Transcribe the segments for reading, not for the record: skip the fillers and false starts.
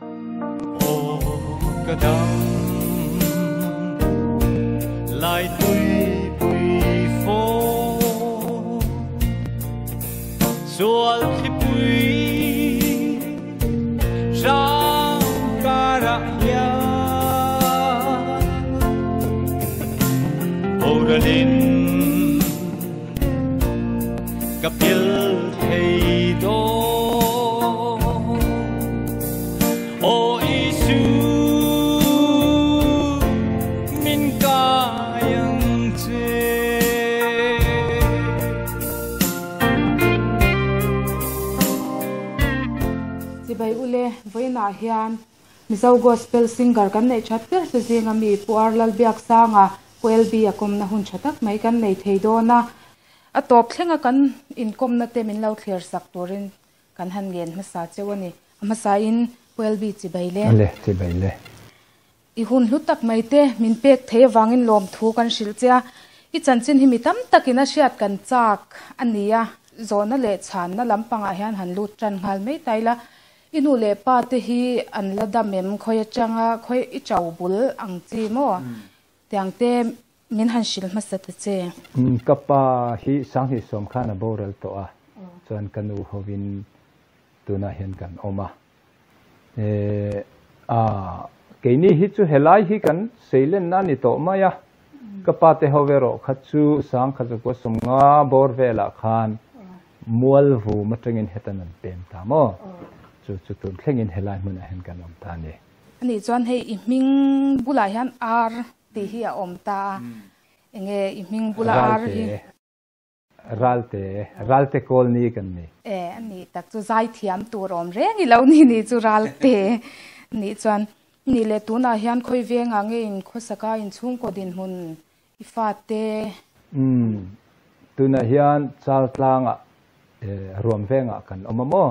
Aw ka dam lai tuipui fawm sual thlipui hrang karah hian boralin ka pil thei dawn. Aw Isu min kai ang che. Chibai ule, vawiinah hian Mizo Gospel Singer kan neih that ber te zinga mi Pu Ar Lalbiaksanga, Pu LB a kawmna hun tha tak mai kan nei thei dawn a. A tawp thlenga kan inkawmna te min lo thlir sak turin kan han ngen hmasa cheu a ni. A hmasain Pu LB chibai le. Le, chibai le. I hun hlu tak mai te min pek thei avangin lawmthu kan hrilh che a. I chanchin hi mi tam takin a hriat kan chak a ni a. Zawhna leh chhanna lampangah hian han lut tan nghal mai ta ila. I nu leh pa te hi an la dam em? Khawi atanga khawi i chau bul ang chi maw? Tiang te Min han hrilh hmasa ta che. Ka pa hi Sanghnih sawm khan a boral tawh a, chuan ka nu hovin tunah hian kan awm a. A, keini hi chu helai hi kan seilenna a ni tawh mai a, ka pa te ho erawh kha chu Sangkha zakua sawmnga bawr velah khan Mualvum atangin hetan an pem ta maw? Chu chu tun thlengin helai hmunah hian kan awm ta a ni. Anih chuan hei i hming bulah hian ar tih hi a awm ta a, enge i hming bula ar hi? Ralte, Ralte Kawlni kan ni. E, a nih tak chu zaithiam tur awm reng i lo ni ni chu Ralte nih chuan nih leh tunah hian khawi vengah nge in khawsaka in chhungkaw dinhmun i fate? Umm, tunah hian Chaltlangah ruam vengah kan awm a maw?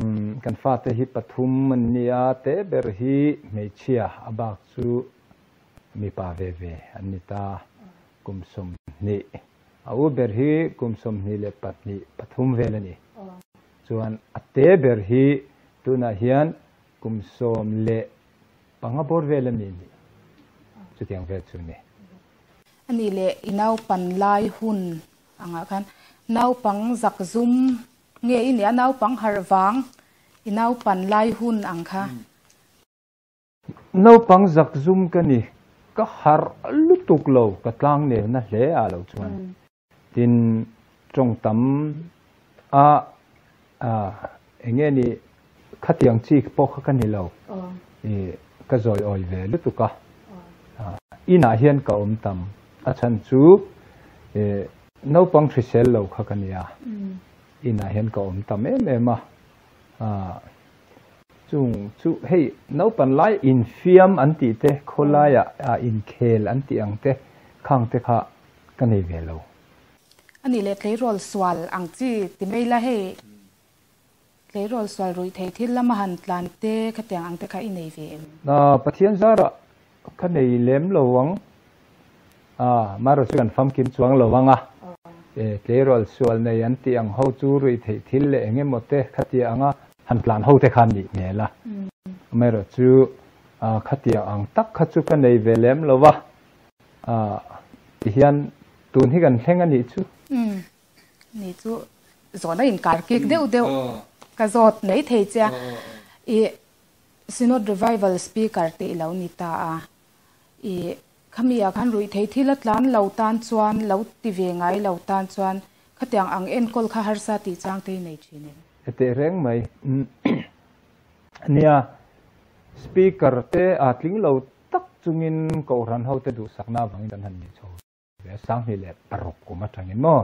Umm, kan fate hi pathum an ni a, te ber hi hmeichhia a bak chu mipa ve ve an ni ta, kum 20, a u ber hi kum 22, pathum vel a ni. Chuan a te ber hi tunah hian kum 15 bawr vel a ni nih, chutiang vel chu a ni. A nih leh i naupan lai hun angah khan naupang zakzum Nge i nih a naupang harh vang i naupan lai hun ang kha? Naupang zakzum ka ni, ka harh lutuk lo, ka tlang nelna hle ah lo chuan. Tin, tawng tam a eng nge ni khatiang chi pawh kha ka ni lo, i ka zawi awi ve lutuk a, inah hian ka awm tam, a chhan chu Naupang hrisel lo kha ka nia, inah hian ka awm tam em em a, chung chu hei naupan lai infiam an tih te, khawlaiah inkhel an tih ang te khang te kha ka nei ve lo. A nih leh tleirawl sual ang chi ti mai la hei, tleirawl sual ruih thei thil lama han tlan te khatiang ang te kha i nei ve em? Pathian zarah Ka nei lem lo ang. A, Maro chu kan famkim chuang lo ang a. E, tleirawl sual nei an tih ang ho chu ruih theih thil leh eng emaw te khatia anga han tlan ho te khan nih hmel a. Amaherawh chu a, khatia ang tak kha chu ka nei ve lem lo va. A, tihian tun hi kan thleng a nih chu. Umm, ni chu zawhna inkar kik deuh deuh ka zawt mai thei che a. I Synod Revival Speaker te i lo ni ta a, i khami ah khan ruih thei thil a tlan lo tan chuan, lo ti ve ngai lo tan chuan khatiang ang enkawl kha harsa tih chang te i nei thin em? E teh reng mai. Nia, Speaker te a tling lo tak chungin Kohhran ho te duhsakna avangin kan han ni chho. 2006 kum atangin maw?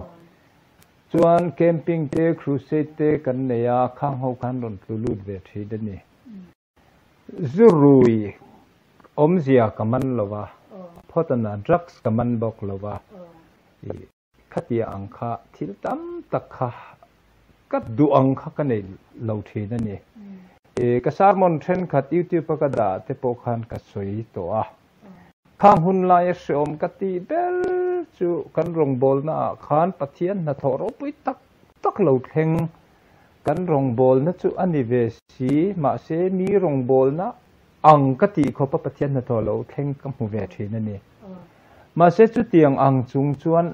Chuan camping te, crusade te kan nei a, khang ho khan rawn tlu lut ve thin a ni. Zurui awmzia ka man lo va, phawtana drugs ka man bawk lo va, khatia ang kha thil tam tak kha ka duh ang kha ka nei lo thin a ni. Ka sermon thenkhat youtube a ka dah te pawh khan ka sawi tawh a. Khang hun laia hreawm ka tih ber chu kan rawngbawlnaah khan Pathian hnathawh ropui tak tak lo thleng. Kan rawngbawlna chu a ni ve si, mahse mi rawngbawlna ang ka tih khawpa Pathian hnathawh lo thleng ka hmu ve thin a ni. Mahse chutiang ang chung chuan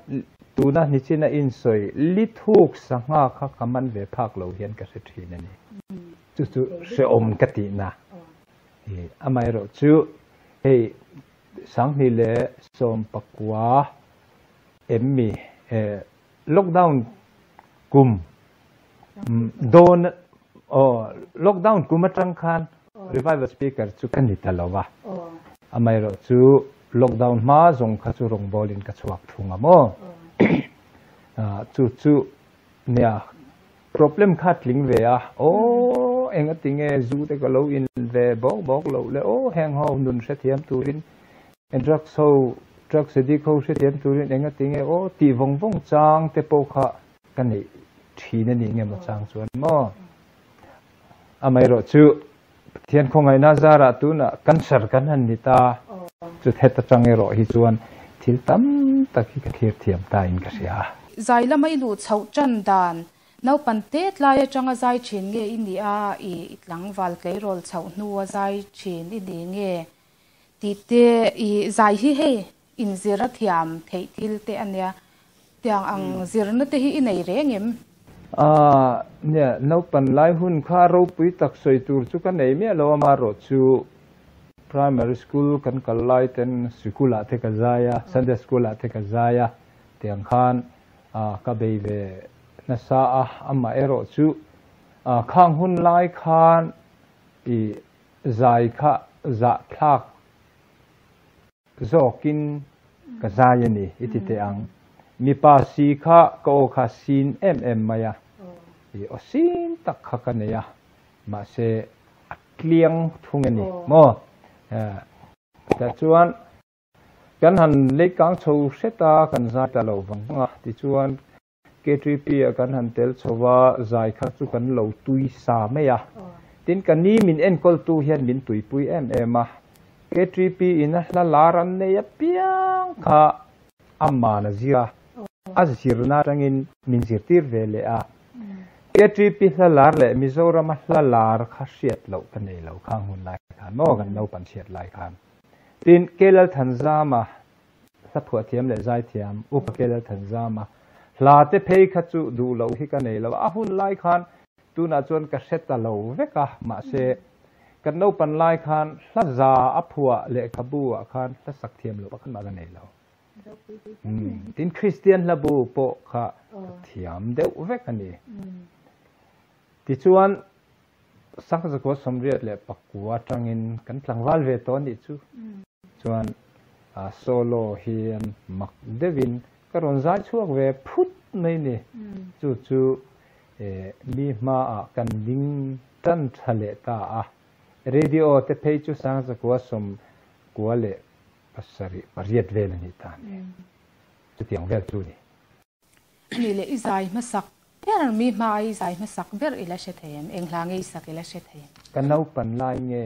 tuna nichina insawi li thuk sangha kha ka man ve phak lo hian ka hre thin a ni. Chu chu hrehawm ka tihna. Amaherawh chu hei 2019 em mi Lockdown kum dawn aw lockdown kum atang khan revival speaker chu ka ni ta lo a, amaherawh chu lockdown hma zawng kha chu rawngbawlin ka chhuak thung a maw chu chu nia problem kha tling ve a aw engatinge zu te ka lo in ve bawk bawk loh le aw heng ho nun hrethiam turin Drugs ho, drugs addict ho hrethiam turin eng a ti nge aw tih vawng vawng chang te pawh kha ka neih thin a nih nge maw chang chuan maw. Amaherawh chu Pathian khawngaihna zarah tunah cancer kan han ni ta, chu het atang erawh hi chuan thil tam tak hi ka thlir thiam ta in ka hria. Zai lama i luh chhoh tan dan naupan te tlai atanga zai thin nge i nih a, i tlangval tleirawl chhoh hnua zai thin i ni nge Tih te i zai hi hei inzir a thiam theih thil te a nia. Tiang ang zirna te hi i nei reng em? Aaa nia, naupan lai hun kha ropui tak sawi tur chu ka nei miah lo a, amaherawh chu primary school kan kal lai ten sikul ah te ka zai a, Sunday school ah te ka zai a, tiang khan ka bei ve nasa a, amaherawh chu khang hun lai khan i Zai kha zahthlak zawkin ka zai a ni i ti teh ang. Mipa si kha ka aw kha sin em em mai a, i aw sin tak kha ka nei a, mahse a tliang thung a ni maw? Tah chuan kan han leikang chho hret a, kan zai ta lo vang vang a, tichuan K3P ah kan han tel chho a, zai kha chu kan lo tui sa mai a. Tin, ka ni min enkawltu hian min tuipui em em a. K3P in a hla lar an nei apiang kha a man a zir a, a zirna atangin min zirtir ve leh a. K3P hla lar leh Mizorama hla lar kha hriat loh ka nei lo khang hun lai khan maw, kan naupang chhiat lai khan. Tin, Kelalthanzama Hla phuahthiam leh zaithiam Upa Kelal Thanzama hla te phei kha chu duh loh hi ka nei lo a, a hun lai khan tunah chuan ka hre ta lo vek a, mahse kan naupan lai khan hla za a phuah lehkhabu ah khan hla sak thiam loh pakhat mah ka nei lo. Tin Kristian hlabu pawh kha ka thiam deuh vek a ni. Tichuan 1984 atangin kan tlangval ve tawh a nih chu. Chuan solo hian mak deuhin ka rawn zai chhuak ve phut mai ni. Chu chu mi hmaah kan ding tan tha leh ta a. Radio te phei chu 1998 vel a nih ta a ni. Chutiang vel chu ni. Ani leh i zai hmasak ber, mi hma i zai hmasak ber i la hre thei em? Eng hla nge i sak i la hre thei em? Ka naupan lai nge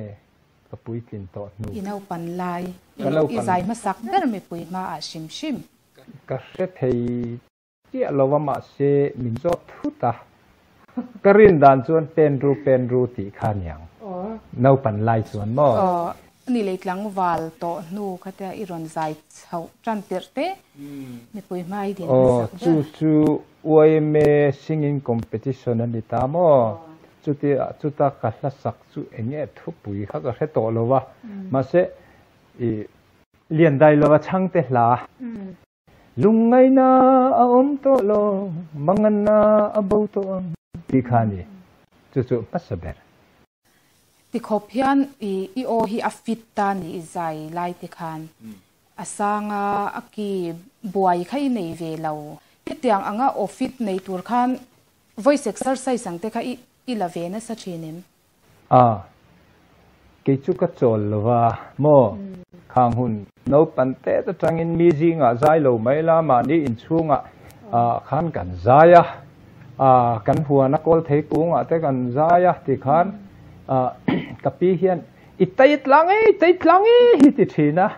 ka puitlin tawh hnu? I naupan lai i zai hmasak ber mipui hmaah hrim hrim. Ka hre thei chiah lo a mahse min zawt thut a, ka rin dan chuan pen ru pen ru tih kha niang naupan lai chuan maw? Aw, ni lei tlangval tawh hnu kha tia i rawn zai chhoh tan tirh te mipui hma i din hmasak ber. Aw, chu chu YMA singing competition a ni ta maw? Chuti chuta ka hla sak chu eng nge thupui kha ka hre tawh lo va, mahse i lian dai lova chhangte hla Lungngaihna a awm tawh lo, manganna a bo tawh ang tih kha a ni. Chu chu hmasa ber. Tikhawp hian i i aw hi a fit ta ni i zai lai te khan a sang a, a ki buai kha i nei ve lo. Hetiang anga aw fit nei tur khan voice exercise ang te kha i i la ve nasa thin em? A, kei chu ka chawl lo va maw? Khang hun naupan tet atangin mi zingah zai lo mai la, mahni inchhungah khan kan zai a, kan huan a kawl thei kungah te kan zai a ti khan ka pi hian i tai tlang e, i tai tlang e hi ti thin a,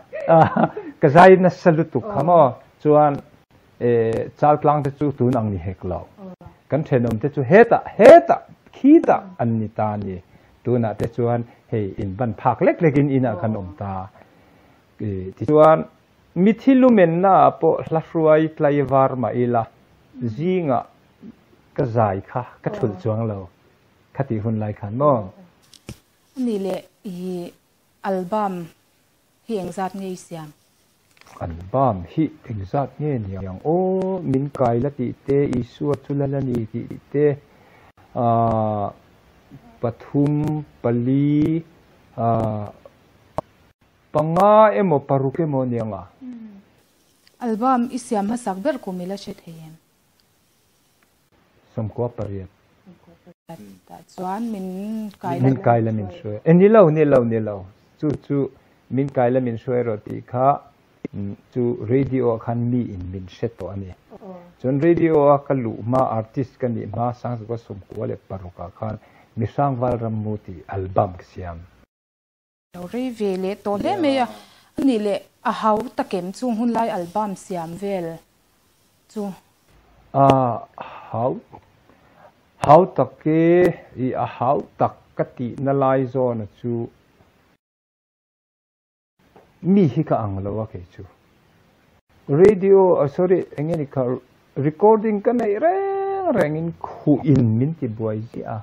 ka zai nasa lutuk kha maw? Chuan chal tlang te chu tun ang ni hek lo, kan thenawm te chu hetah hetah. Khitah an ni ta a ni. Tunah te chuan hei in ban phak lek lekin inah kan awm ta. Tichuan, mithi lumenna ah pawh hla hruai tlaivar mah ila, zingah ka zai kha ka thulh chuang lo kha tih hun lai khan maw? Ani leh i album hi engzat nge i siam? Album hi engzat nge ni ang aw? Min kai la tih te, Isua chu la la ni tih te, aah pathum, pali, aah panga emaw paruk emaw ni ang a? Album i siam hmasak ber kum i la hre thei em? 98. Tah chuan min kai la. Min kai la min hruai. E ni lo, ni lo, ni lo. Chu chu min kai la min hruai rawh tih kha chu radio ah khan mi in min hre tawh a ni. Chuan radio a ka luh hma artist ka nih hma 1996 ah khan Mihrangval Rammu tih album ka siam. Lo rei ve leh tawh hle mai a, a nih leh a hau takem chung hunlai album siam vel chu. A hau hau tak e, i a hau tak ka tihna lai zawna chu mi hi ka ang lo a kei chu. Radio sorry eng nge ni kha recording ka neih reng rengin khuh in min ti buai ziah a.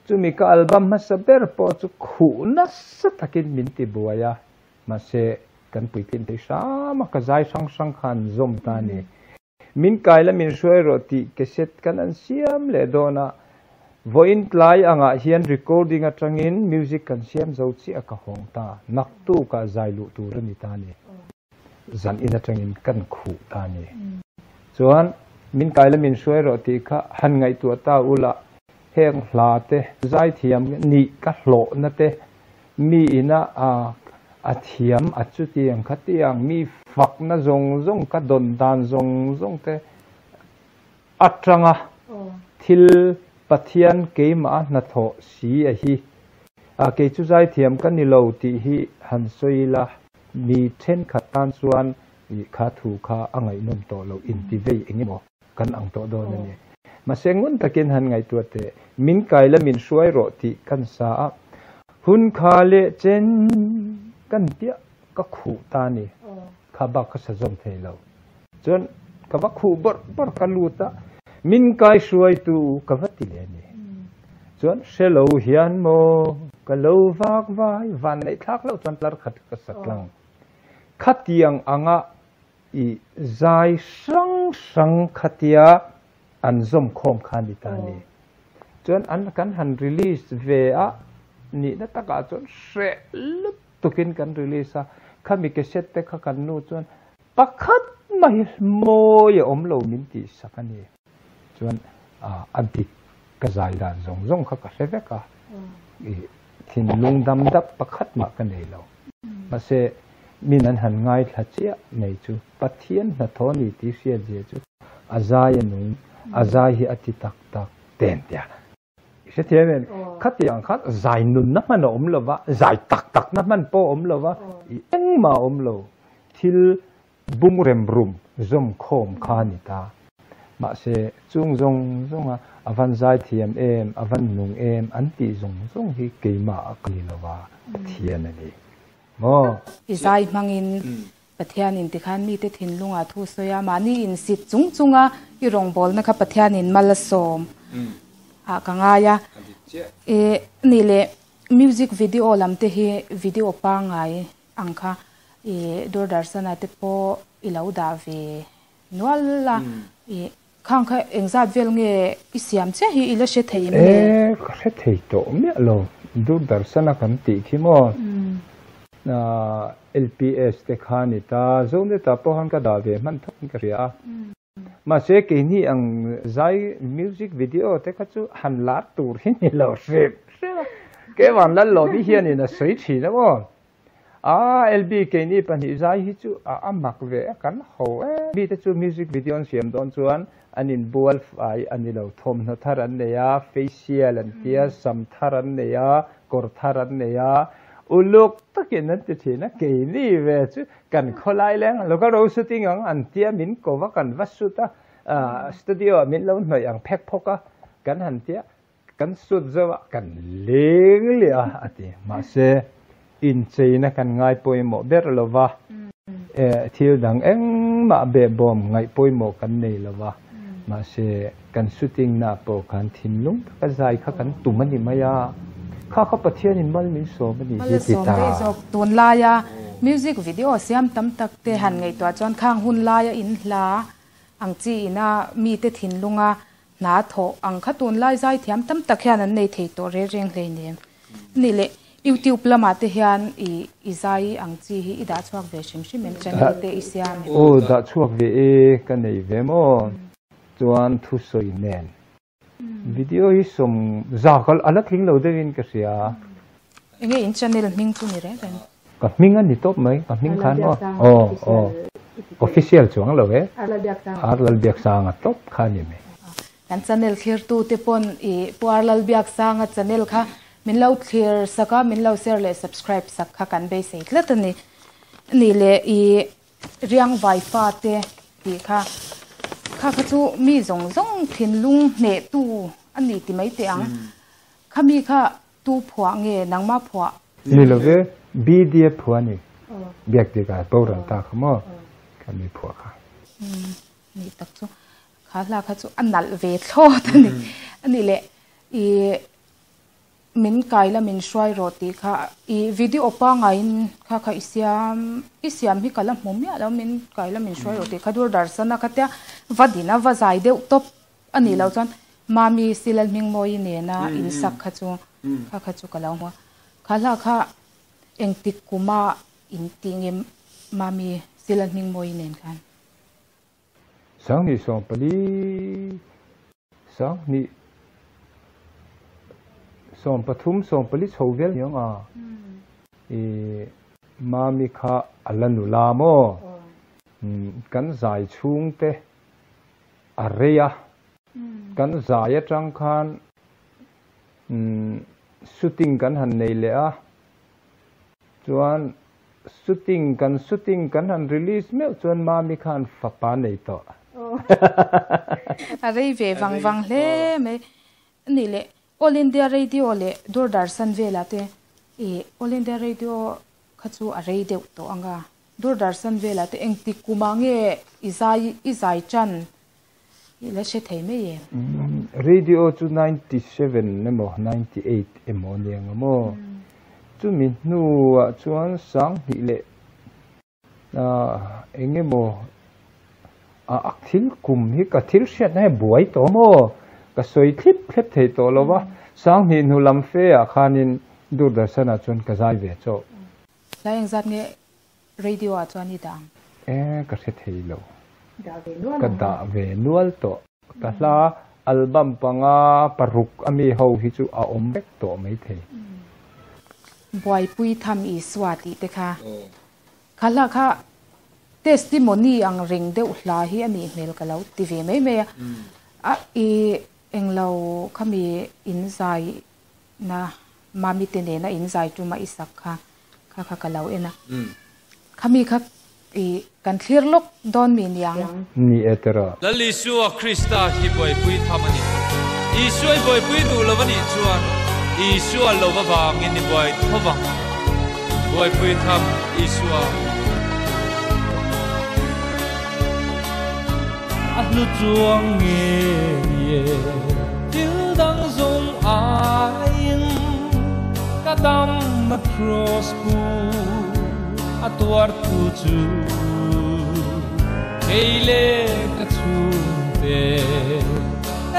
Chumi ka album hmasa ber pawh chu khuh nasa takin min ti buai a, mahse kan puitlin thei hram a, ka zai hrang hrang kha an zawm ta a ni. Min kai la min hruai rawh tih cassette kan an siam leh dawn a, vawiin tlai angah hian recording atangin music kan siam zo chiah ka hawng ta, naktukah zai luh tur a ni ta a ni. Zan in atangin kan khuh ta a ni. Chuan min kai la min hruai rawh tih kha han ngaihtuah ta ula, heng hla te, zaithiam nih ka hlawhna te, mi ina a thiam a chutiang khatiang mi fakna zawng zawng ka dawn dan zawng zawng te atanga thil Pathian keimah a hnathawh si a hi. Kei chu zaithiam ka ni lo tih hi han sawi ila, mi thenkhat tan chuan kha thu kha a ngaihnawm tawh loh inti vei eng emaw kan ang tawh dawn a ni. Mahse ngun takin han ngaihtuah teh, min kai la min hruai rawh tih kan sa a, hun kha leh chen kan piah ka khuh ta a ni, kha bak ka sa zawm thei lo. Chuan ka va khuh bawrh bawrh ka lut a, min kai hruaitu ka va ti leh a ni. Chuan hre lo hian maw ka lo vak vai van neih thlak loh chuan tlar khat ka sa tlang. Khatiang anga i zai hrang hrang khatia an zawm khawm kha ni ta a ni. Chuan an kan han release ve a nihna takah chuan hreh lutukin kan release a, khami cassette te kha kan nu chuan Pakhat mah hi mawi a awm lo min tih sak a ni. Chuan a dik ka zai dan zawng zawng kha ka hre vek a, i thinlung dam dap pakhat mah ka nei lo. Mahse, min an han ngaithla chiah mai chu Pathian hnathawh a ni tih hriat zia chu a zai a nung, a zai hi a ti tak tak ten tia. I hrethiam em? Khatiang khan zai nunna hman a awm lo va, zai tak takna hman pawh a awm lo va, i engmah a awm lo. Thil bung rem rum zawm khawm kha a ni ta. Mahse, chung zawng zawnga a van zai thiam em, a van nung em an tih zawng zawng hi keimah a ka ni lo va, Pathian a ni. Maw? I zai hmangin Pathianin tikhan mite thinlungah thu sawi a, mahni insit chung chunga i rawngbawlna kha Pathianin mal a sawm ah ka ngai a. E nih leh music video lam te hi video pangngai ang kha i Doordarshan-ah te pawh i lo dah ve nual a, i khang kha engzat vel nge i siam chiah hi i la hre thei em le? E, ka hre thei tawh miah lo. Doordarshan-a kan tih khi maw? LPS te kha ni ta, Zoneta pawh khan ka dah ve hman thawk in ka hria a. Mahse keini ang zai music video te kha chu han lar tur hi ni lo hrim hrim a. Kevan Lallovi hianin a sawi thin a maw? A LB keini pahnih zai hi chu a a mak ve a kan ho e. Mite chu music video an siam dawn chuan an inbual fai a ni lo, thawmhnaw thar an nei a, facial an tia, sam thar an nei a, kawr thar an nei a, uluk takin an ti thin a, keini ve chu kan khawlai leng lo ka ro shooting ang an tia min ko va kan va shoot a, studio ah min lo hnawih ang phek phawk a kan han tia. Kan sut zo a, kan leng leh a, a ti. Mahse, incheina kan ngai pawimawh ber lo va, thil dang engmah behbawm ngaih pawimawh kan nei lo va. Mahse, kan shooting na pawh khan thinlung taka zai kha kan tum a ni mai a, kha kha Pathianin mal min sawm a ni Mal hi a ti sawm ta. daih zawk. Tunlaia music video siam tam tak te han ngaihtuah chuan khang hun laia inhla ang chi ina mite thinlunga Hna thawh ang kha tunlai zaithiam tam tak hian an nei thei tawh rel reng hleinem. Ni leh YouTube lamah te hian i i zai ang chi hi i dah chhuak ve hrim hrim em? Channel te i siam em? Aw dah chhuak ve e, ka nei ve maw? Chuan thusawi nen video hi sawm za ka a la tling lo deuhin ka hria. Enge in channel hming chu ni reng reng? Ka hming a ni tawp mai, ka hming khan maw? Aw aw official chuang lo e, Ar Lalbiaksanga tawp kha a ni mai. Kan channel thlirtu te pawn i Pu Ar Lalbiaksanga channel kha min lo thlir sak a, min lo share leh subscribe sak kha kan beisei tlat a ni. Ni leh i Riangvai fate tih kha kha kha chu mi zawng zawng thinlung hnehtu a ni ti mai teh ang. Khami kha Tu phuah nge nangmah phuah? Ni lo ve, BDF phuah a ni. Biak tikah boral ta kha maw? Kha mi phuah kha. Umm ni tak chu kha hla kha chu a nalh ve thlawt a ni. A nih leh i min kai la min hruai rawh tih kha i video pangaiin kha kha i siam i siam hi ka la hmu miah lo min kai la min hruai rawh tih kha Doordarshan a khatia va din a va zai deuh tawp A nih loh chuan Mami Silal Hmingmawi nena in sak kha chu kha kha chu ka lo hmu a. Kha hla kha engtik kuma in tih nge Mami Silal Hmingmawi nen khan? Sanghnih sawmpali sanghnih sawmpathum sawmpali chho vel ni ang a. I Mami kha a la nula maw? Kan zai chhungte A rei a, kan zai atang khan shooting kan han nei leh a, chuan shooting kan shooting kan han release meuh chuan Mami khan fapa nei tawh. A rei ve vang vang hle mai. Anih leh All India Radio leh Doordarshan velah te i All India Radio kha chu a rei deuh tawh ang a, Doordarshan velah te engtik kumah nge i zai i zai tan i la hre thei mai em? Radio chu 97 emaw 98 emaw a ni ang a maw? Chumi hnuah chuan sanghnih leh Eng emaw a thil kum hi ka thil hriatna hi buai tawh maw? Ka sawi thlip thlep thei tawh lo va, Sanghnih hnu lam fe ah khanin Doordarshan ah chuan ka zai ve chauh. Hlai engzat nge radio ah chuan i dah ang? E, ka hre thei lo. Ka dah ve nual tawh. Ka hla album panga paruk ami ho hi chu a awm vek tawh maithei. Buaipui tham Isua tih te kha. Kha hla kha testimony ang reng deuh hla hi a nih hmel ka lo ti ve mai mai a. A i englo khami in zai na mami te nena in zai tuma i sak kha kha kha ka lo en a. Khami kha i kan thlir lawk dawn mi niang. Ni e tiraw. Lal Isua Krista hi buaipui tham a ni. Isua i buaipui duh lo a nih chuan Isua lo avangin i buai tho vang. Buaipui tham Isua. A hlu chuang ngei e, thil dang zawng aiin ka damna Kraws pu a tuar tu chu kei leh ka chhungte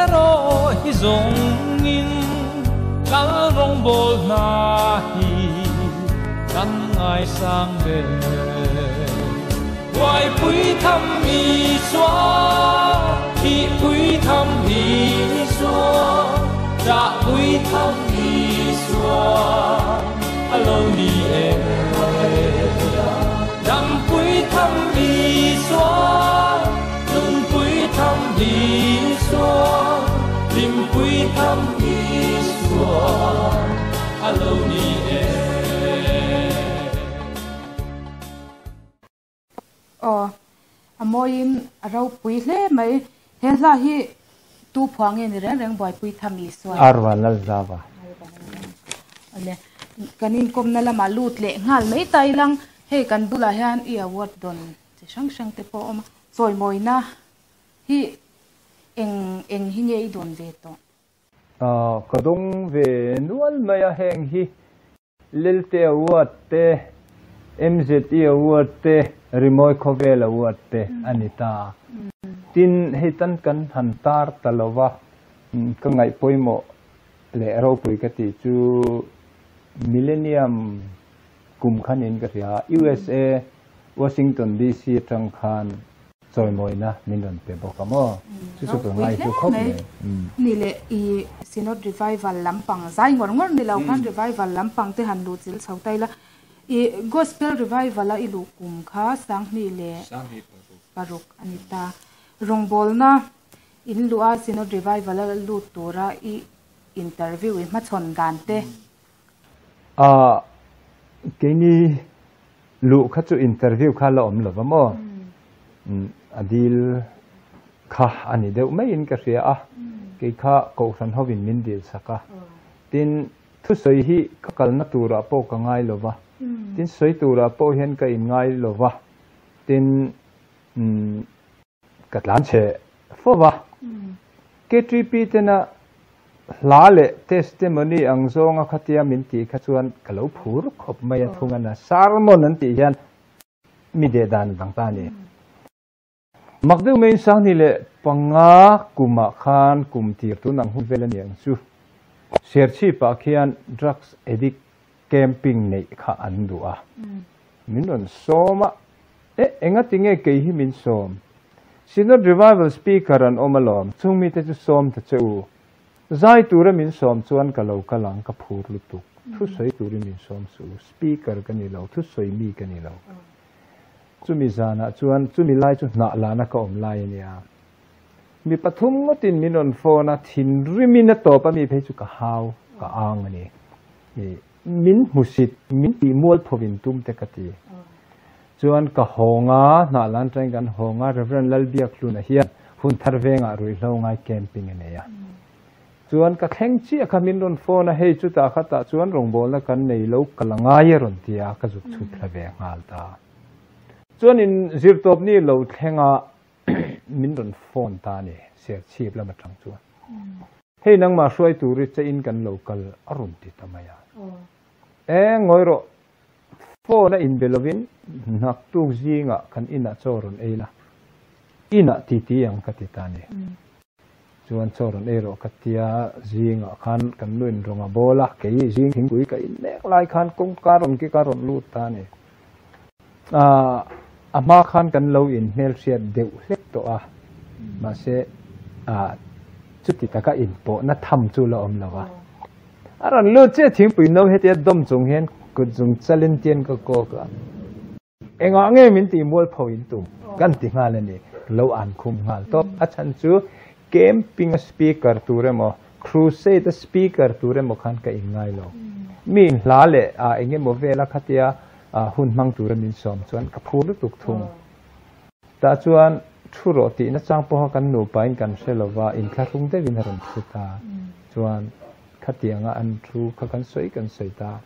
erawh hi zawngin Lal rawngbâwl hna hi kan ngaisang ber. Buaipui tham Isua, thihpui tham Isua, ṭahpui tham Isua a lo ni e. Dampui tham Isua, nunpui tham Isua, hlimpui tham Isua a lo ni e. Aw, a mawiin a ropui hle mai. He hla hi Tu phuah nge ni reng reng buaipui tham Isua? Arva Lalzava. Awle, kan inkawmna lamah lut leh nghal mai ta ilang, hei kan bulah hian i award dawn chi hrang hrang te pawh a awm a, chawimawina hi eng eng hi nge i dawn ve tawh? Ka dawng ve nual mai a, heng hi Lelte Award te, MZE Award te, Rimawi Khawvel Award te a ni ta. Tin, hei tan kan han tar ta lo va, ka ngaih pawimawh leh ropui ka tih chu Millennium kum khanin ka hria, USA Washington DC atang khan Chawimawina min rawn pe bawk a maw? Chu chu ka ngai hlu khawp mai. Ni leh i Synod Revival lampang zai ngawr ngawr ni lo khan Revival lampang te han luh chil chho ta ila. I Gospel Revival a i luh kum kha Sanghnih leh paruk a ni ta. Rawngbawlna in luh a Synod Revival a lut tura i interview i hmachhawn dan te. A, keini luh kha chu interview kha la awm lova maw? A dil kha a ni deuh maiin ka hria a, kei kha Kohhran hovin min dil sak a. Tin, thusawi hi ka kalna turah pawh ka ngai lova, tin sawi turah pawh hian ka inngai lova, tin, Ka tlan chhe fo va. KTP tena hla leh testimony ang zawnga khatia min tih kha chuan ka lo phur khawp mai a thung a na. Sermon an tih hian mi deh dan a dang ta a ni. Mak deuh maiin Sanghni leh panga kumah khan kum tir tun ang hun vel a ni ang chu. Serchhipah khian drugs addict camping neih kha an duh a. Min rawn sawm a, E, engati nge kei hi min sawm? Synod Revival Speaker an awm alawm, chung mite chu sawm ta che u. Zai tura min sawm chuan ka lo kal ang, ka phur lutuk. Thusawi turin min sawm suh u, Speaker ka ni lo, thusawi mi ka ni lo. Chumi zanah chuan chumi lai chu hnah lana ka awm lai a nia. Mi pathum ngawtin min rawn phone a, thinrimin a tawp a mi phei chu ka hau, ka ang a ni. Min hmusit, min tih mualphovin tum te ka ti. Chuan ka hawng a, hnah lan tangin kan hawng a, Rev. Lalbiakhluna hian hun thar vengah ruihhlo ngai camping a nei a. Chuan ka thleng chiah kha min rawn phone a, hei chutah khatah chuan rawngbawlna kan nei lo, ka la ngai a rawn ti a, ka zuk chhut thla ve nghal ta. Chuan in zirtawpni lo thleng a, min rawn phone ta a ni, Serchhip lam atang chuan. Hei nangmah hruai turi che in kan lo kal a rawn ti ta mai a. E ngawi rawh, phone a inbe lovin naktuk zingah kan inah chaw rawn ei la, inah titi ang ka ti ta a ni. Chuan chaw rawn ei rawh ka tia, zingah khan kan nu in rawn a bawl a, kei zing thingpui ka in mek lai khan kawngka rawn kik a rawn lut ta a ni. A hma khan kan lo in hmelhriat deuh hlek tawh a, mahse chuti taka inpawhna tham chu la awm lo a. A rawn lut chiah thingpui no hetia dawm chung hian kut zung chalin tian ka kawk a, engah nge min tih mualpho in tum kan ti nghal a ni, lo an khum nghal tawp. A chhan chu camping a speaker tur emaw, crusade a speaker tur emaw khan ka inngai lo. Mi inhla leh eng emaw vela khatia hun hmang tura min sawm chuan ka phur lutuk thung. Tah chuan thu rawh tih nachang pawha kan nupain kan hre lova inthlahrung deuhin a rawn thu ta. Chuan khatianga an thu kha kan sawi kan sawi ta.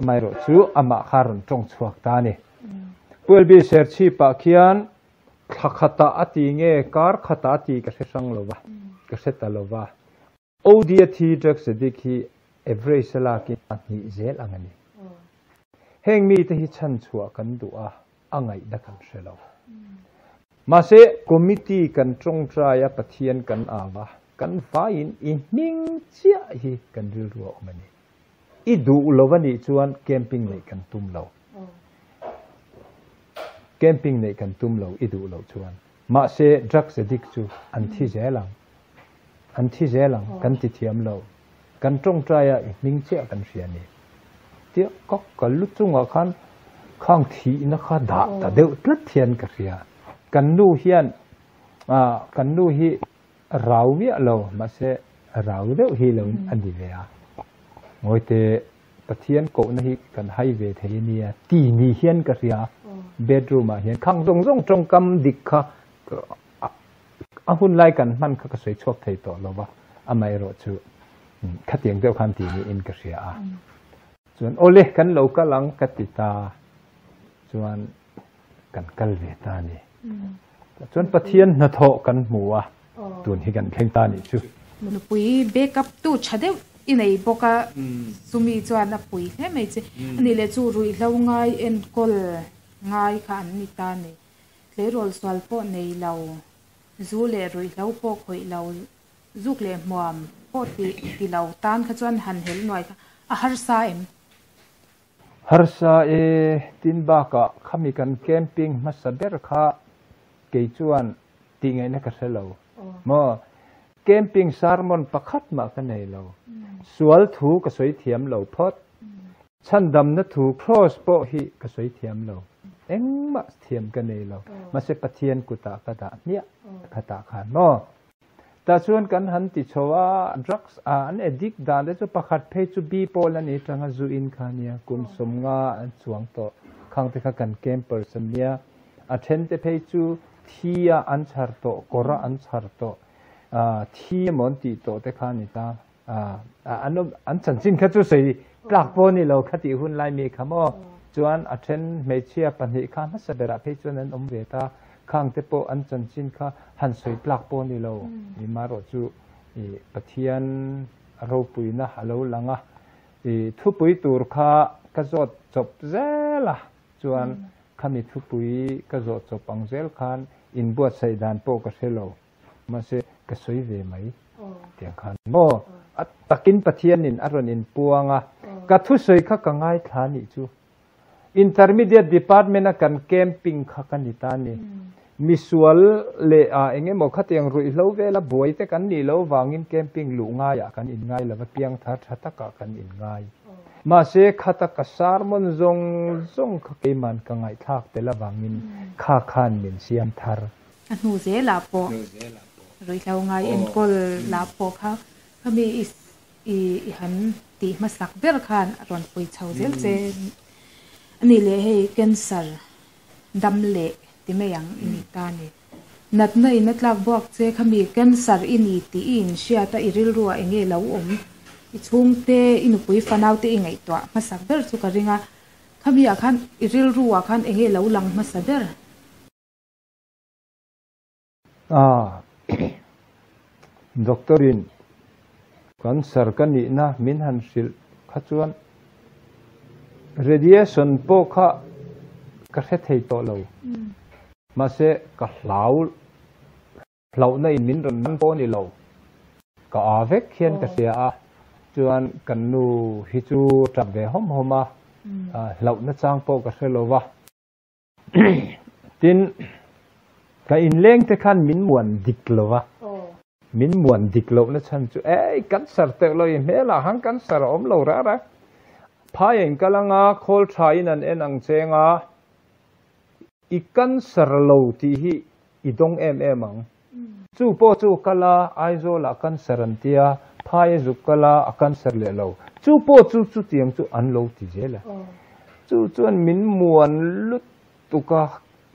Amaherawh chu amah kha a rawn tawng chhuak ta a ni. Pu LB Serchhipah khian thla khatah a ti nge kar khatah a ti ka hre hrang lova, ka hre ta lova. OD a thi drugs addict hi average a lak in a hnih zel ang a ni. Heng mite hi chhan chhuah kan duh a, a ngaihna kan hre lo. Mahse, committee kan tawngtai a Pathian kan au a, kan vaiin i hming chiah hi kan rilru a awm a ni. I duh lo a nih chuan camping neih kan tum lo. Camping neih kan tum lo i duh loh chuan. Mahse, drugs addict chu an thi zel ang. An thi zel ang, kan ti thiam lo. Kan tawngtai a, i hming chiah kan hria ni. Tia ka kal lu chungah khan khang thihna kha dah ta deuh tlat hian ka hria. Kan nu hian, kan nu hi rau miah lo, mahse rau deuh hi lo a ni ve a. Ngawite Pathian kohna hi kan hai ve thei a nia ti ni hian ka hria. Bedroom ah hian khang zawng zawng tawngkam dik kha. A hun lai kan hman kha ka sawi chhuak thei tawh lo va, amaherawhchu khatiang deuh khan ti niin ka hria a. Chuan awle kan lo kal ang ka ti ta chuan kan kal ve ta a ni. Chuan Pathian hnathawh kan hmu a, tun hi kan thleng ta a nih chu. Nupui backup tu tha deuh i nei bawk a, chumi chuan a pui hle mai che. Ani leh chu ruihhlo ngai enkawl ngai kha an ni ta a ni. Tleirawl sual pawh nei lo, zu leh ruihhlo pawh khawih lo, zuk leh hmuam pawh ti ti lo tan kha chuan han helh nuai kha a harsa em? Harsa e, tin bakah khami kan camping hmasa ber kha kei chuan tih ngaihna ka hre lo maw? Camping sermon pakhat mah ka nei lo. Sual thu ka sawi thiam lo phawt. Chhandamna thu Kraws pawh hi ka sawi thiam lo. Engmah thiam ka nei lo. Mahse Pathian kutah ka dah hmiah khatah khan maw? Tah chuan kan han ti chho a, drugs a an addict dan te chu pakhat phei chu bi pawl a ni tanga zu in kha nia, kum 50 an chuang tawh. Khang te kha kan campers an nia. A then te phei chu thi a an chhar tawh, kawr a an chhar tawh, thi emaw an tih tawh te kha a ni ta. An awm, an chanchin kha chu sawi tlak pawh a ni lo kha tih hun lai mi kha maw. Chuan a then hmeichhia pahnih kha hmasa berah phei chuan an awm ve ta. Khang te pawh an chanchin kha han sawi tlak pawh a ni lo. I marawh chu i Pathian ropuina a lo lang a. I thupui tur kha ka zawt chawp zel a. Chuan khami thupui ka zawh chawp ang zel khan inbuatsaih dan pawh ka hre lo. Mahse ka sawi ve mai tiang khan maw a takin Pathianin a rawn inpuang a, ka thusawi kha ka ngaithla nih chu. Intermediate department a kan camping kha ka ni ta ni. Misual leh a eng emaw khatiang ruihhlo vela buai te kan nih loh vangin camping luh ngaiah kan inngai lova piangthar tha takah kan inngai. Mahse khata ka sermon zawng zawng kha keiman ka ngaihthlak tel avangin kha khan min siam thar. A hnu zelah pawh ruihhlo ngai enkawl lah pawh kha khami i i han tih hmasak ber khan a rawn pui chho zel che a ni leh hei cancer dam leh ti mai ang i ni ta a ni. Natna in a tlak buak che khami cancer i ni tih i inhriat a i rilru ah enge lo awm i chhungte i nupui fanau te i ngaihtuah hmasak ber chu ka ring a khami ah khan i rilru ah khan enge lo lang hmasa ber. A, Doctor in cancer ka nihna min han hrilh kha chuan radiation pawh kha ka hre thei tawh lo. Mahse ka hlau hlauhna in min rawn man pawh a ni lo. Ka a vek hian ka hria a, chuan kan nu hi chu tap ve hawm hawm a, hlauhna chang pawh ka hre lo va. Tin, ka inleng te khan min muan dik lo va, min muan dik lohna chhan chu ei cancer teuh lo i hmelah khan cancer a awm lo rah rah. Phai a inkal anga khawl tha in an en ang cheng a, i cancer lo tih hi i dawng em em ang. Chu pawh chu kal a, Aizawl ah cancer an tia, phai a zuk kal a, a cancer leh lo. Chu pawh chu chutiang chu an lo ti zel a. Chu chuan min muan lutuk a,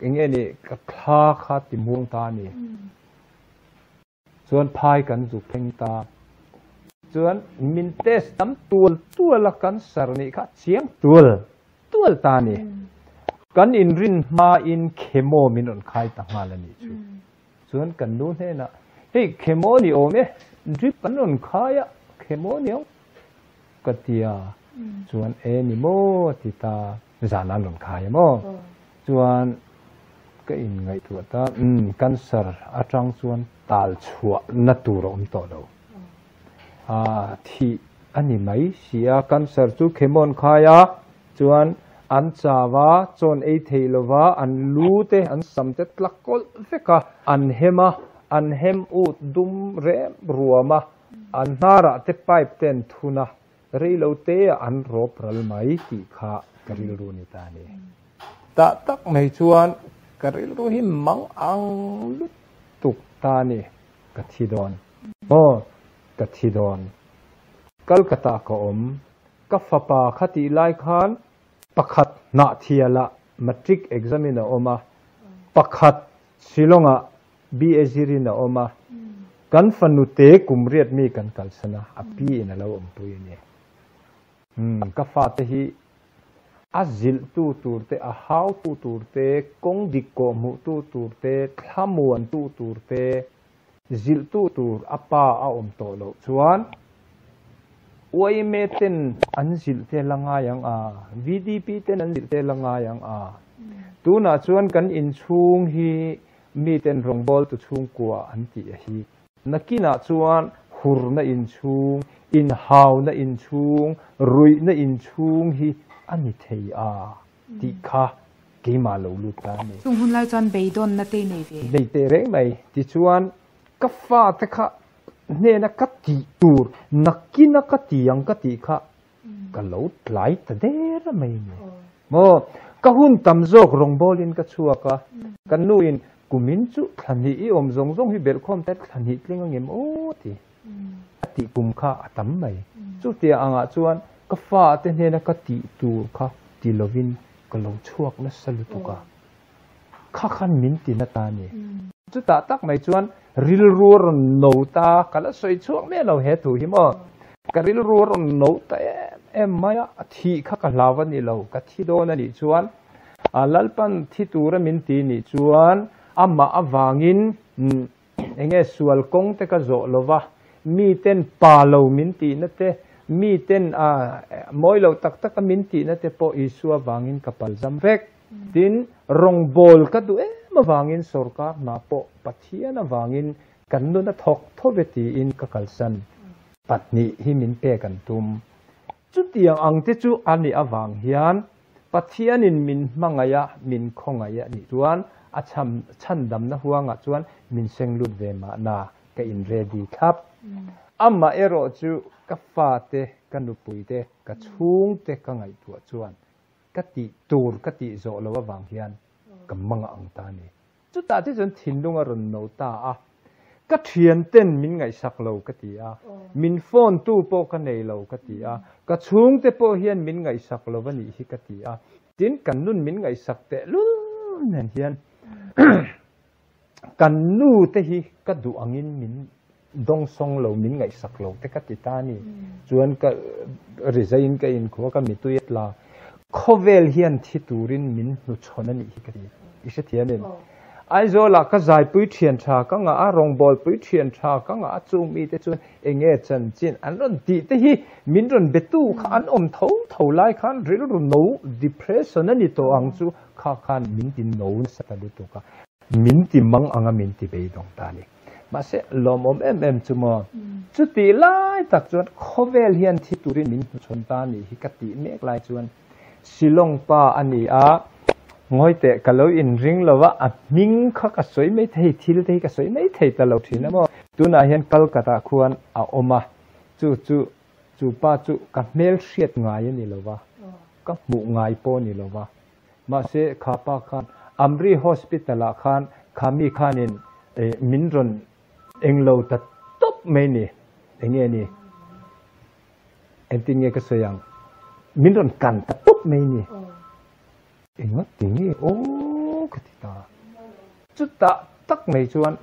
eng nge ni, ka thla kha ti muang ta a ni. Chuan phai kan zuk thleng ta. Chuan min test tam tual tual a, cancer nih kha chiang tual tual ta a ni. Kan inrin hmain chemo min rawn khai ta nghal a nih chu. Chuan kan nu hnenah, Hei chemo ni awm e, drip an rawn khai a, chemo ni ang ka ti a. Chuan e ni maw a ti ta, zan an rawn khai a maw. Chuan ka inngaihtuah ta, umm cancer atang chuan tal chhuahna tur a awm tawh lo. A thih a ni mai si a, cancer chu chemo an khai a, chuan an chau a, chawn ei thei lo va, an lu te, an sam te tlak kawlh vek a, an hem a, an hem ut dum rem ruam a, an hnarah te pipe te an thun a, rei lo te ah an rawp ral mai tih kha ka rilru ni ta a ni. Tah tak mai chuan ka rilru hi mang ang lutuk ta a ni. Ka thi dawn. Aw, ka thi dawn. Kolkata ka awm. Ka fapa kha tih lai khan pakhat Hnahthialah matric exam in a awm a, pakhat Shillongah BA zirin a awm a, kan fanu te kum riat mi kan kalsan a, a pi in a lo awmpui a ni. Umm ka fate hi a zilhtu tur te, a hautu tur te, kawng dik kawhhmuhtu tur te, thlamuantu tur te, zilhtu tur a pa a awm tawh loh chuan yma ten an zilh te la ngai ang a, VDP ten an zilh te la ngai ang a. Tunah chuan kan inchhung hi mi ten rawngbawltu chhungkua an tih a hi. Nakinah chuan hurna inchhung, inhauna inchhung, ruihna inchhung hi a ni thei a tih kha keimah lo lut ta a ni. Chung hun lai chuan beidawnna te i nei ve. Nei teh reng mai. Tichuan, ka fate kha hnena ka tih tur, nakina ka ti ang ka tih kha ka lo tlai ta der mai ni. Maw, ka hun tam zawk rawngbawlin ka chhuak a, ka nuin kumin chu thla hnih i awm zawng zawng hi belhkhawm te thla hnih tling a ngem aw ti a tih kum kha a tam mai. Chutia angah chuan ka fa te hnena ka tih tur kha ti lovin ka lo chhuak nasa lutuk a, kha khan min ti na ta ni. Chutah tak mai chuan rilru a rawn no ta, ka la sawi chhuak miah lo he thu hi maw. Ka rilru a rawn no ta em em mai a, a thih kha ka hlau a ni lo, ka thi dawn a nih chuan Lalpan thi tura min ti nih chuan amah avangin Eng nge sual kawng te ka zawh lo va, mi ten pa lo min tihna te, mi ten a mawi lo tak taka min tihna te pawh Isua vangin ka palzam vek. Tin, rawngbâwl ka duh em avangin sawrkar hna pawh Pathian avangin kan nun a thawk tho ve tiin ka kalsan. 2 hi min pek an tum. Chutiang ang te chu a nih avang hian Pathianin min hmangaih a, min khawngaih a nih chuan a chham chhandamna huangah chuan min seng lut ve mahna ka in ready thlap. Amah erawh chu ka fate, ka nupuite, ka chhungte ka ngaihtuah chuan ka tih tur ka tih zawh loh avang hian ka mangah ang ta a ni. Chutah te chuan thinlung a rawn no ta a, ka thianten min ngaihsak lo ka ti a, min phone tu pawh ka nei lo ka ti a, ka chhungte pawh hian min ngaihsak lo a nih hi ka ti a, tin kan nun min ngaihsak tehlul nen hian kan nu te hi ka duh angin min dawngsawng lo, min ngaihsak lo te ka ti ta a ni. Chuan ka rizaiin ka inkhua ka mitui a tla. Khawvel hian thi turin min hnuchhawn a nih hi ka ti. I hrethiam em? Aizawlah ka zaipui thian tha ka ngah a, rawngbawlpui thian tha ka ngah a, chung mite chuan eng nge chanchin an rawn tih te hi min rawn betu kha an awm tho tho lai khan rilru no, depression, a ni tawh ang chu kha khan min ti no nasa ta lutuk a. Min ti mang anga min ti beidawng ta a ni. Mahse, lawmawm em em chu maw? Chutih lai tak chuan khawvel hian thi turin min hnuchhawn ta a nih hi ka tih mek lai chuan Shillong pa a ni a, ngawi teh ka lo inring lo a, a hming kha ka sawi mai thei, thil te hi ka sawi mai thei ta lo thin a maw? Tunah hian Kolkata khuan a awm a, chu chu chu pa chu ka hmel hriat ngai a ni lo va, ka hmuh ngai pawh a ni lo va. Mahse, kha pa khan Amri Hospital ah khan kha mi khanin min rawn englo ta tawp mai ni. Enge ni? Engtin nge ka sawi ang? Min rawn kan ta tawp mai ni. Enga ti nge aw ka ti ta. Chutah tak mai chuan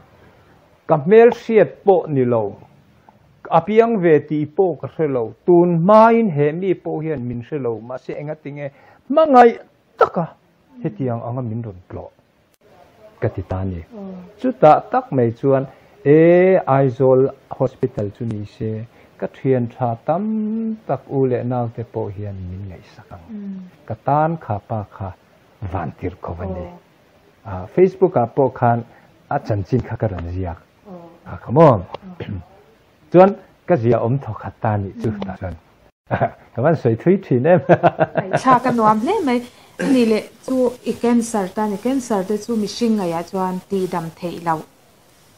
ka hmel hriat pawh ni lo, a piang ve tih pawh ka hre lo, tun hmain he mi pawh hian min hre lo, mahse engati nge hmangaih taka hetiang anga min rawn tlawh ka ti ta ni. Chutah tak mai chuan e Aizawl Hospital chu ni se, ka thian tha tam tak u leh naute pawh hian min ngaihsak ang, ka tan kha pa kha van tir ko a ni. Facebook ah pawh khan a chanchin kha ka rawn ziak a kha maw chuan ka zia awm thaw khat ta nih chu tah chuan ka van sawi thui thin em. Thla ka nuam hle mai ani leh chu i cancer ta ni cancer te chu mihring ngaihah chuan tih dam theih loh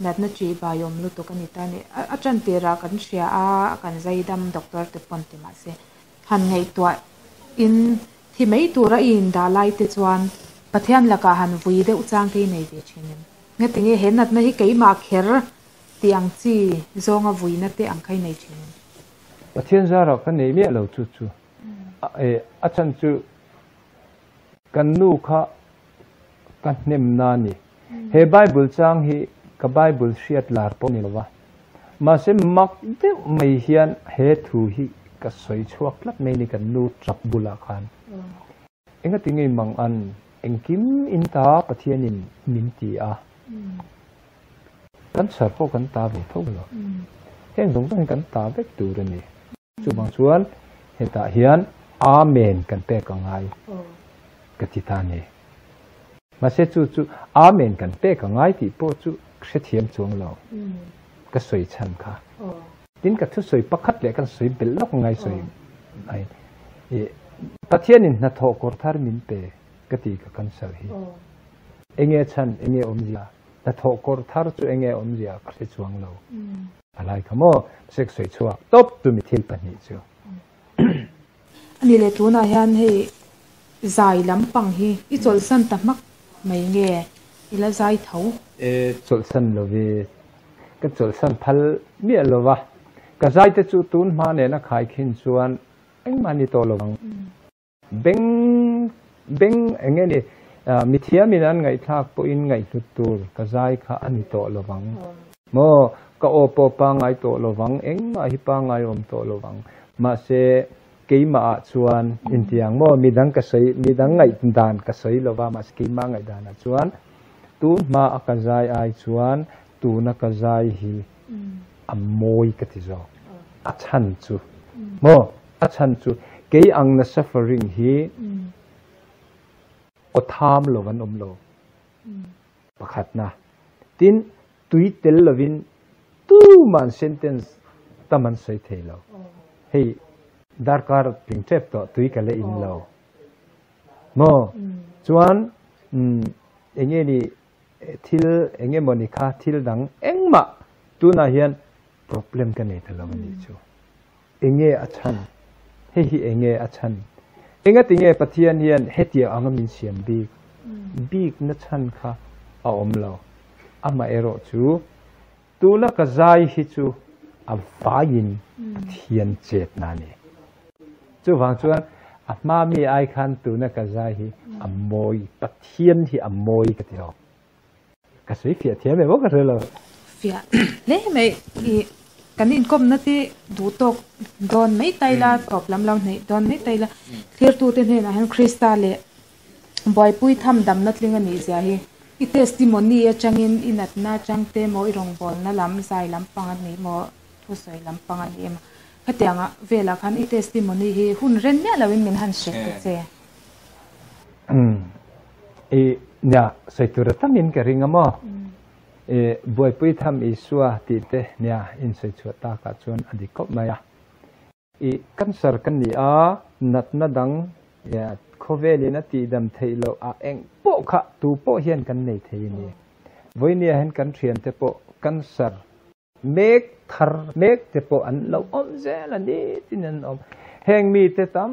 natna chi bai awm lutuk ani ta ni a tan tirah kan hria a kan zai dam doctor te pawn ti mahse han ngaihtuah in Thi mai tura i indah lai te chuan Pathian lakah han vui deuh chang te i nei ve thin em? Ngati nge he natna hi keimah kher tih ang chi zawnga vuina te ang kha i nei thin em? Pathian zarah ka nei miah lo chu chu a chhan chu kan nu kha ka hnem na ni. He Bible chang hi Ka Bible hriat lar pawh ni lo va. Mahse mak deuh mai hian he thu hi ka sawi chhuak tlat mai ni kan nu tap bulah khan. Engati ngei mang an engkim in ta Pathianin min ti a. Cancer pawh kan ta ve tho lo. Heng zawng zawng hi kan ta vek tur a ni. Chuvang chuan hetah hian Amen kan pek a ngai ka ti ta ni. Mahse chu chu Amen kan pek a ngai tih pawh chu hrethiam chuang lo ka sawi chhan kha. Tin ka thusawi pakhat leh kan sawi belh lawk ngai sawi mai. Pathianin hnathawh kawr thar min pe ka ti ka cancer hi. Enge chhan enge awmzia hnathawh kawr thar chu enge awmzia ka hre chuang lo. A lai kha maw sex sawi chhuak tawp tumi thil pahnih chu. A ni leh tunah hian hei zai lampang hi i chawlhsan ta hmak mai nge i la zai tho? E chawlhsan lo ve, ka chawlhsan phal miah lo va, ka zai te chu tun hma nena khaikhin chuan engmah ni tawh lo ang. Beng beng eng nge ni mithiamin an ngaihthlak pawhin ngaihhlut tur ka zai kha a ni tawh lovang maw? Ka aw pawh pangngai tawh lovang, engmah hi pangngai awm tawh lovang. Mahse keimah ah chuan intiang maw midang ka sawi midang ngaihdan ka sawi lova mahse keimah ngaihdan ah chuan tun hma a ka zai ai chuan tuna ka zai hi a mawi ka ti zawk. A chhan chu maw? A chhan chu kei ang na suffering hi aw tham lo an awm lo pakhatna. Tin, tui tel lovin tuman sentence tam an sawi thei lo. Hei darkar tling tep tawh tui ka la in lo maw? Chuan enge ni thil enge mawni kha thil dang engmah tunah hian problem ka nei ta lo a nih chu. Enge a chhan? Hei hi enge a chhan? Engati nge Pathian hian hetiang anga min siam bik? Bikna chhan kha a awm lo. Amaherawh chu, tuna ka zai hi chu a vaiin Pathian chetna a ni. Chuvang chuan a hma mi ai khan tuna ka zai hi a mawi, Pathian hi a mawi ka ti lo. Ka sawi fiah thiam em aw ka hre lo. Fiah hle mai i kan inkawmna te duh tawk dawn mai ta ila tawp lam lo hnaih dawn mai ta ila thlirtute hnenah hian Krista leh buaipui tham damna tling a nih zia hi i testimony atangin i natna atang te maw i rawngbawlna lam zai lampang a ni maw thusawi lampang a ni em a khatianga velah khan i testimony hi hun ren miah loin min han hrilh ta che. I nia sawi tur a tamin ka ring a maw? I buaipui tham Isua tih te nia in sawi chhuah takah chuan a dik khawp mai a. I cancer ka ni a, natna dang khawvelin a tihdam theih loh a eng pawh kha tu pawh hian kan nei thei a ni. Vawinia hian kan thiante pawh cancer mek thar mek te pawh an lo awm zel a ni tin an awm. Heng mite tam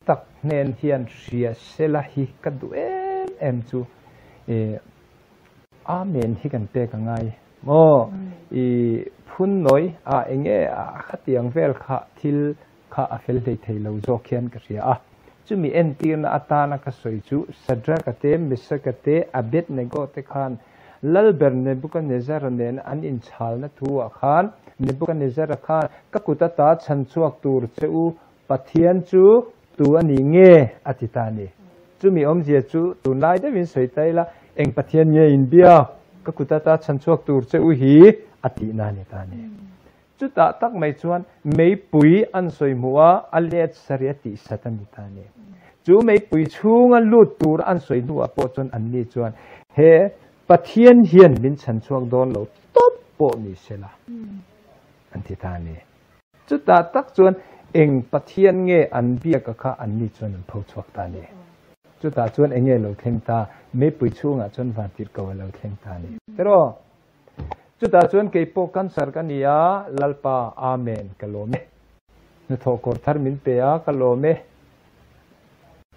tak hnen hian hria sela hi ka duh em em chu i Amen hi kan pek a ngai maw? I phun nawi a enge a khatiang vel kha thil kha a fel hlei thei lo zawk hian ka hria a. Chumi entirna atana ka sawi chu Shadrach-a te, Meshach-a te, Abednego te khan Lalber Nebuchadnezzar-a nen an inchhalna thu-ah khan Nebuchadnezzar-a khan ka kut ata chhan chhuak tur che u Pathian chu tu a ni nge a ti ta a ni. Chumi awmzia chu tunlai deuhin sawi ta ila eng Pathian nge inbiak ka kut ata chhan chhuak tur che u hi a tihna a ni ta a ni. Chutah tak mai chuan meipui an sawi hmuh a, a let sarih a tih sat a ni ta a ni. Chu meipui chhunga lut tur an sawi hnuah pawh chuan anni chuan he Pathian hian min chhan chhuak dawn lo tawp pawh ni se la an ti ta a ni. Chutah tak chuan eng Pathian nge an biak a kha anni chuan an pho chhuak ta a ni. Chutah chuan eng nge lo thleng ta? Meipui chhungah chuan vantirhko a lo thleng ta a ni. Tiraw? Chutah chuan kei pawh cancer ka ni a, Lalpa, Amen, ka lawm e. Hnathawh kawr thar min pe a, ka lawm e.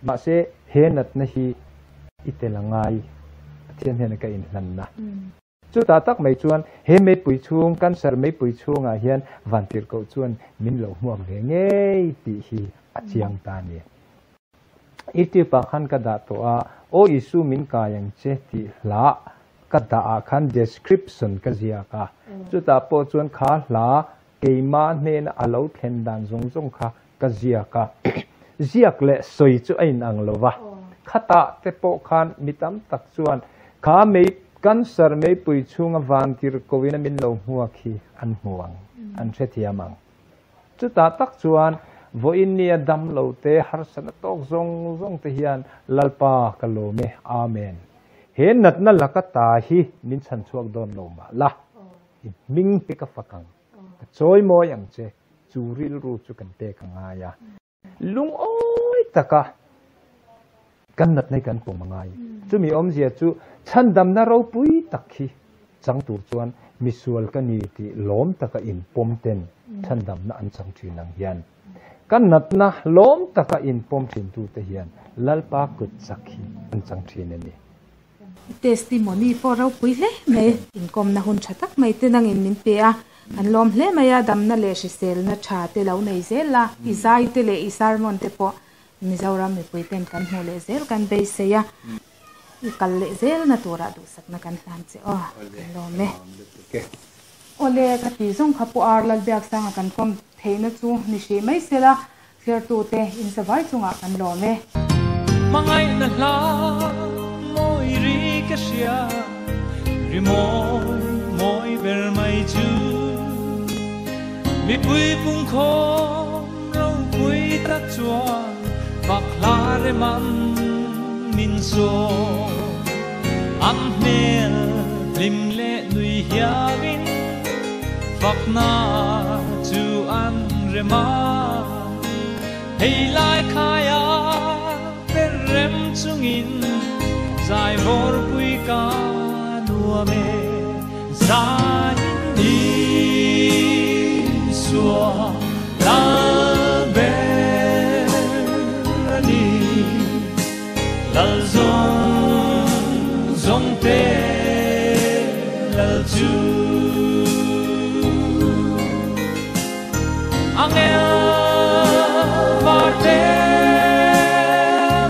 Mahse, he natna hi i tel a ngai, Pathian hian ka inhlanna. Chutah tak mai chuan he meipui chhung, cancer meipui chhungah hian vantirhkoh chuan min lo hmuak ve ngei tih hi a chiang ta a ni. YouTube ah khan ka dah tawh a, Aw Isu min kai ang che tih hlah. ka dah ah khan description ka ziak a, chutah pawh chuan kha hla keimah hnena a lo thlen dan zawng zawng kha ka ziak a, ziak leh sawi chu a inang lo va, khatah te pawh khan mi tam tak chuan kha mei cancer meipui chhunga vantir koin a min lo hmuak hi an hmu ang, an hrethiam ang. Chutah tak chuan vawiin nia dam lo te, harsatna tawk zawng zawng te hian Lalpa ka lawm e, Amen. He natna laka ta hi min chhan chhuak dawn lo mah la, i hming hi ka fak ang, ka chawi mawi ang che, chu rilru chu kan pek a ngai a. Lungawi taka kan natna hi kan pawm a ngai. Chumi awmzia chu chhandamna ropui tak hi chang tur chuan misual ka ni tih lawm taka inpawm ten chhandamna an chang thin ang hian kan natna lawm taka inpawm thin tute hian Lalpa kut chak hi an chang thin a ni. Testimony pawh ropui hle mai, inkawmna hun tha tak mai te nangin min pe a, kan lawm hle mai a, damna leh hriselna tha te lo nei zel a, i zai te leh i sermon te pawh Mizoram mipui ten kan hmuh leh zel kan beisei a, i kal leh zelna turah duhsakna kan hlan che aw, kan lawm e. Awle, ka ti zawng kha Pu Ar Lalbiaksanga kan kawm theihna chu ni hrih mai sela, Thlertute inzavai chungah kan lawm e. Hmangaihna hla mawi ri ka hria, ri mawi mawi ber mai chu. Mipui pungkhawm ropui tak chuan fak hla reman min sawm. An hmel hlim leh nui hiangin fakna chu an rem a. Hei lai khaia per rem chungin zai vawrpui ka nuam e. Zaiin Isua lal ber a ni. Lal zawng zawng te lal chu. Angel var te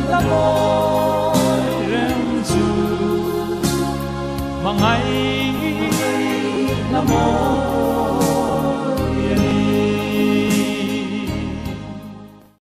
hla mawi reng chu. Hmangaih hla mawi.